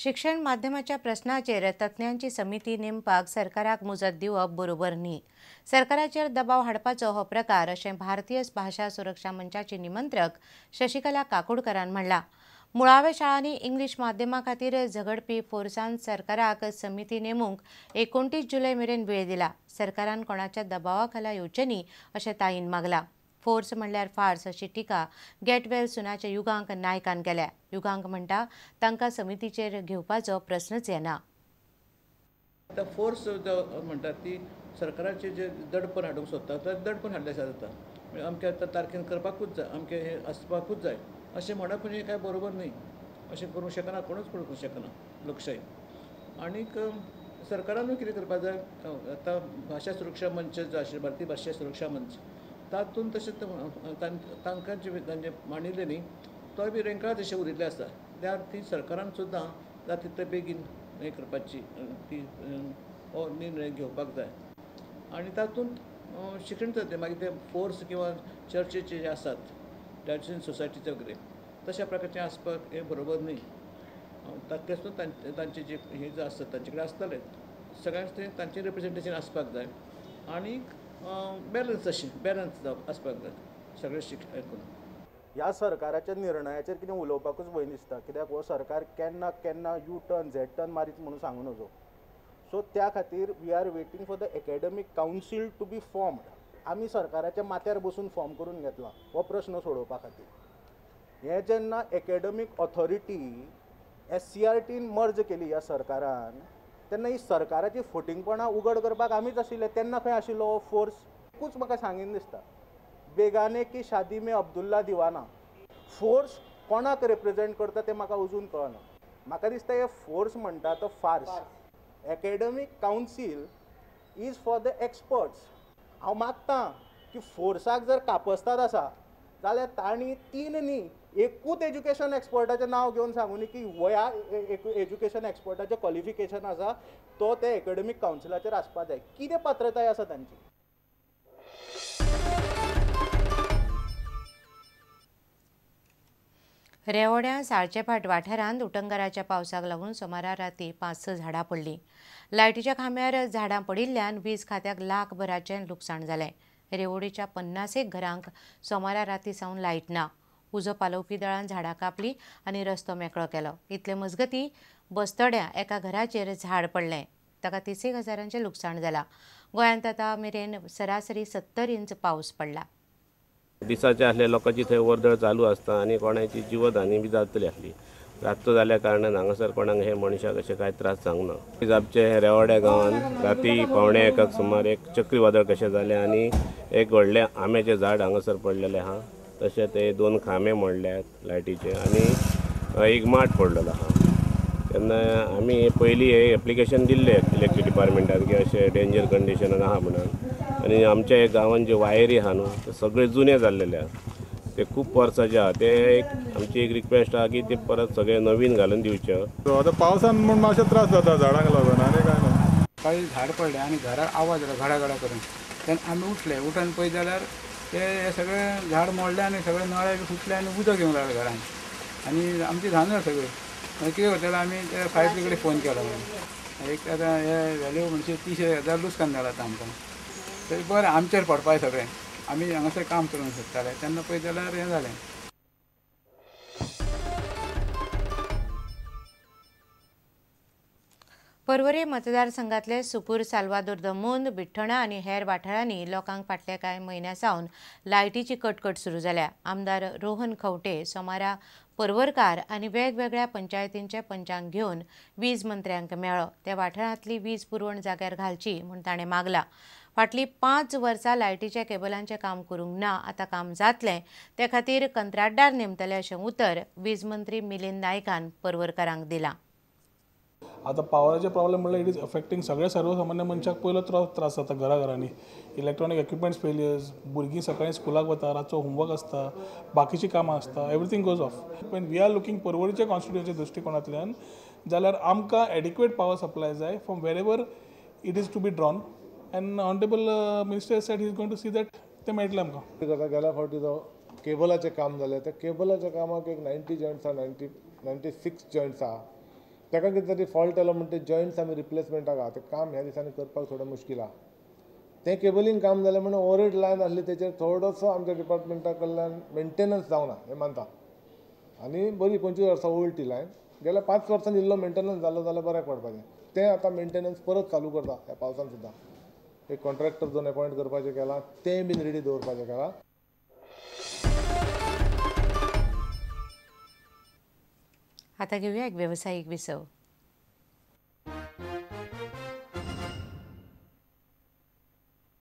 शिक्षण माध्यमाच्या प्रश्नाचेर तज्ञांची समिती नेमपाक सरकाराक मुजत दिवप बरोबर न्ही। सरकाराचेर दबाव हाडपाचो हो प्रकार अशें भारतीय भाशा सुरक्षा मंचाची निमंत्रक शशिकला काकोडकरान म्हणलां। मुळाव्या शाळांनी इंग्लीश माध्यमा खातीर झगडपी फोर्सान सरकाराक समिती नेमूंक 29 जुलय मेरेन वेळ दिला। सरकारान कोणाच्या दबावा खाला येवचें न्ही अशें ताईन मागलां। फोर्स म्हणल्यार फार्स अशी टिका गेट वेल सुनाच्या युगांक नायकान केल्या। युगांक म्हणटा तांकां समितीचेर घेवपाचो प्रश्नच येना। आतां फोर्स म्हणटात ती सरकाराचे जे दडपण हाडूंक सोदता तर दडपण हाडल्यार जाता, अमक्या आतां तारखेन करपाकूच जाय, अमकें हें आसपाकूच जाय अशें म्हणप म्हणजे काय बरोबर न्ही। अशें करूंक शकना, कोणूच करूंक शकना लोकशाही। आनीक सरकारानूय कितें करपाक जाय, आतां भाशा सुरक्षा मंच जो आशिल्लो भारतीय भाशा सुरक्षा मंच तातूंत तशें तांकां जे तांचे मांडिल्लें न्ही तोय बी रेंकाळ तशें उरिल्लें आसा। त्या ती सरकारान सुद्दां जाता तितले बेगीन हें करपाची ती हो निर्णय घेवपाक जाय। आनी तातूंत शिक्षण जातलें, मागीर ते फोर्स किंवा चर्चेचे जे आसात डायसेसन सोसायटीचे वगैरे तशा प्रकारचें आसपाक हें बरोबर न्ही। तातूंत सुद्दां तांचे जे हे जे आसतात तांचे कडेन आसतलें, सगळ्यांक तें तांचें रिप्रेजेंटेशन आसपाक जाय आनीक बॅलन्स अशें बॅलन्स आसपाक जाय सगळें शिक्षण करून। ह्या सरकाराच्या निर्णयाचेर कितें उलोवपाकूच भंय दिसता, कित्याक हो सरकार केन्ना केन्ना यू टर्न झेड टर्न मारीत म्हणून सांगू नजो। सो त्या खातीर we are waiting for the academic council to be formed. आमी सरकाराच्या माथ्यार बसून फॉर्म करून घेतला हो प्रश्न सोडोवपा खातीर। हें जेन्ना एकेडमीक ऑथॉरिटी SCERTन मर्ज केली ह्या सरकारान तेन्ना ही सरकाराची फटींगपणां उगड करपाक आमीच आशिल्ले, तेन्ना खंय आशिल्लो हो फोर्स? एकूच म्हाका सांगीन दिसता, बेगाने की शादी में अब्दुल्ला दिवाना। फोर्स कोणाक रिप्रेजेंट करता तें म्हाका अजून कळना। म्हाका दिसता हे फोर्स म्हणटा तो farce. Academic council is for the experts. हांव मागतां की फोर्साक जर कापस्ताद आसा जाल्यार तांणी तीन न्ही एकूच एज्युकेशन एक्सपर्टाचें नांव घेवन सांगूनी की ह्या एज्युकेशन एक्सपर्टाचें क्वॉलिफिकेशन आसा तो ते एकेडमीक कावन्सिलाचेर आसपाक जाय। कितें पात्रताय आसा तांची? रेवोड्या साळचेफाट वाठारांत उटंगाराच्या पावसाक लागून सोमारा राती 5-6 झाडां पडलीं। लायटीच्या खांब्यार झाडां पडिल्ल्यान वीज खात्याक लाखभराचें लुकसाण जालें। रेवोडीच्या 50 घरांक सोमारा राती सावन लायट ना। उजो पालोवपी दळान झाडां कापली आनी रस्तो मेकळो केलो। इतले मजगती बस्तोड्या एका घराचेर झाड पडलें, ताका 30 हजारांचें लुकसाण जालां। गोंयांत आतां मेरेन सरासरी 70 इंच पावस पडला। दिसाचे आसले लोकांची थंय वर्दळ चालू आसता आनी कोणाची जीवधानी बी जातली आसली। रातचो जाल्या कारणान हांगासर कोणाक हे मनशाक अशें कांय त्रास जावंक ना। आमचे रेवाड्या गांवांत राती 12:45 सुमार एक चक्रीवादळ कशें जालें आनी एक व्हडलें आंब्याचें झाड हांगासर पडलेलें आहा, तशें ते 2 खांबे मोडल्यात लायटीचे आनी एक माट पडलेलो आहा। तेन्ना आमी पयलीं हे एप्लिकेशन दिल्लें इलेक्ट्रीक डिपार्टमेंटान की अशें डेंजर कंडिशनान आहा म्हणून, आनी आमच्या गांवांत जे वायरी आहा न्हू ते सगळे जुने जाल्लेले आहा, ते खूब वर्सांचे आहा। ते एक आमची एक रिक्वेस्ट आहा की ते परत सगळे नवीन घालून दिवचे। आतां पावसान म्हूण मातशे त्रास जाता झाडांक लागून आनी कांय ना। सकाळी झाड पडलें आनी घरार आवाज जालो घडा घडा करून, तेन्ना आमी उठले, उठून पळयत जाल्यार ते सगळे झाड मोडलें आनी सगळे नळे बी फुटले आनी उदक येवंक लागलें घरान आनी आमची धानर सगळी। मागीर कितें करतले आमी ते फायर ब्रिगेडीक फोन केलो। एक आतां हे व्हॅल्यू म्हणजे 30 हजार लुकसाण जालां आतां आमकां। तरी बरें आमचेर पडपाचें सगळें, आमी हांगासर काम करूंक सोदताले तेन्ना पळयत जाल्यार हें जालें। पर्वरी मतदारसंघातले सुकूर, साल्वादोर the Mund, बिठ्ठणा आनी हेर वाठारांनी लोकांक फाटल्या कांय म्हयन्यां सावन लायटीची कटकट सुरू जाल्या। आमदार रोहन खंवटे सोमारा पर्वरकार आनी वेगवेगळ्या पंचायतींचे पंचांक घेवन वीज मंत्र्यांक मेळ्ळो। त्या वाठारांतली वीज पुरवण जाग्यार घालची म्हूण ताणें मागला। फाटलीं 5 वर्सां लायटीच्या केबलांचें काम करूंक ना, आतां काम जातलें ते खातीर कंत्राटदार नेमतले अशें उतर वीज मंत्री मिलिंद नायकान पर्वरकारांक दिलां। आतां पावराचे प्रॉब्लेम म्हणल्यार it is affecting सगळे सर्वसामान्य मनशाक पयलो त्रास जाता घराघरांनी। इलेक्ट्रॉनीक इक्विपमेंट्स फेलियर्स, भुरगीं सकाळीं स्कुलाक वता, रातचो होमवर्क आसता, बाकीचीं कामां आसता, everything goes off. When we are looking पर्वरीच्या कॉन्स्टिट्युएन्सी दृश्टिकोणांतल्यान जाल्यार आमकां एडिक्वेट पावर सप्लाय जाय from wherever it is to be drawn, and honourable minister said he is going to see that तें मेळटलें आमकां। आतां गेल्या फावटी जो केबलाचें काम जालें त्या केबलाच्या कामाक एक 90 जॉयंट्स आहा, 96 जॉयंट्स आहा, ताका कितें तरी फॉल्ट आयलो म्हणटा जॉयंट्स आमी रिप्लेसमेंटाक आहा, तें काम ह्या दिसांनी करपाक थोडें मुश्कील आहा. तें केबलींग काम जालें म्हणून ओवरहेड लायन आसली तेचेर थोडोसो आमच्या डिपार्टमेंटा कडल्यान मेंटेनन्स जावना हें मानता. आनी बरी 25 वर्सां ओल्ड ती लायन, गेल्या 5 वर्सांनी इल्लो मेंटेनन्स जालो जाल्यार बऱ्याक पडपाचें. तें आतां मेंटेनन्स परत चालू करता ह्या पावसान सुद्दां. एक कॉन्ट्रॅक्टर दोन अपॉयंट करपाचें केलां, तें बीन रेडी दवरपाचें केलां. आता घेऊया एक व्यावसायिक विसव.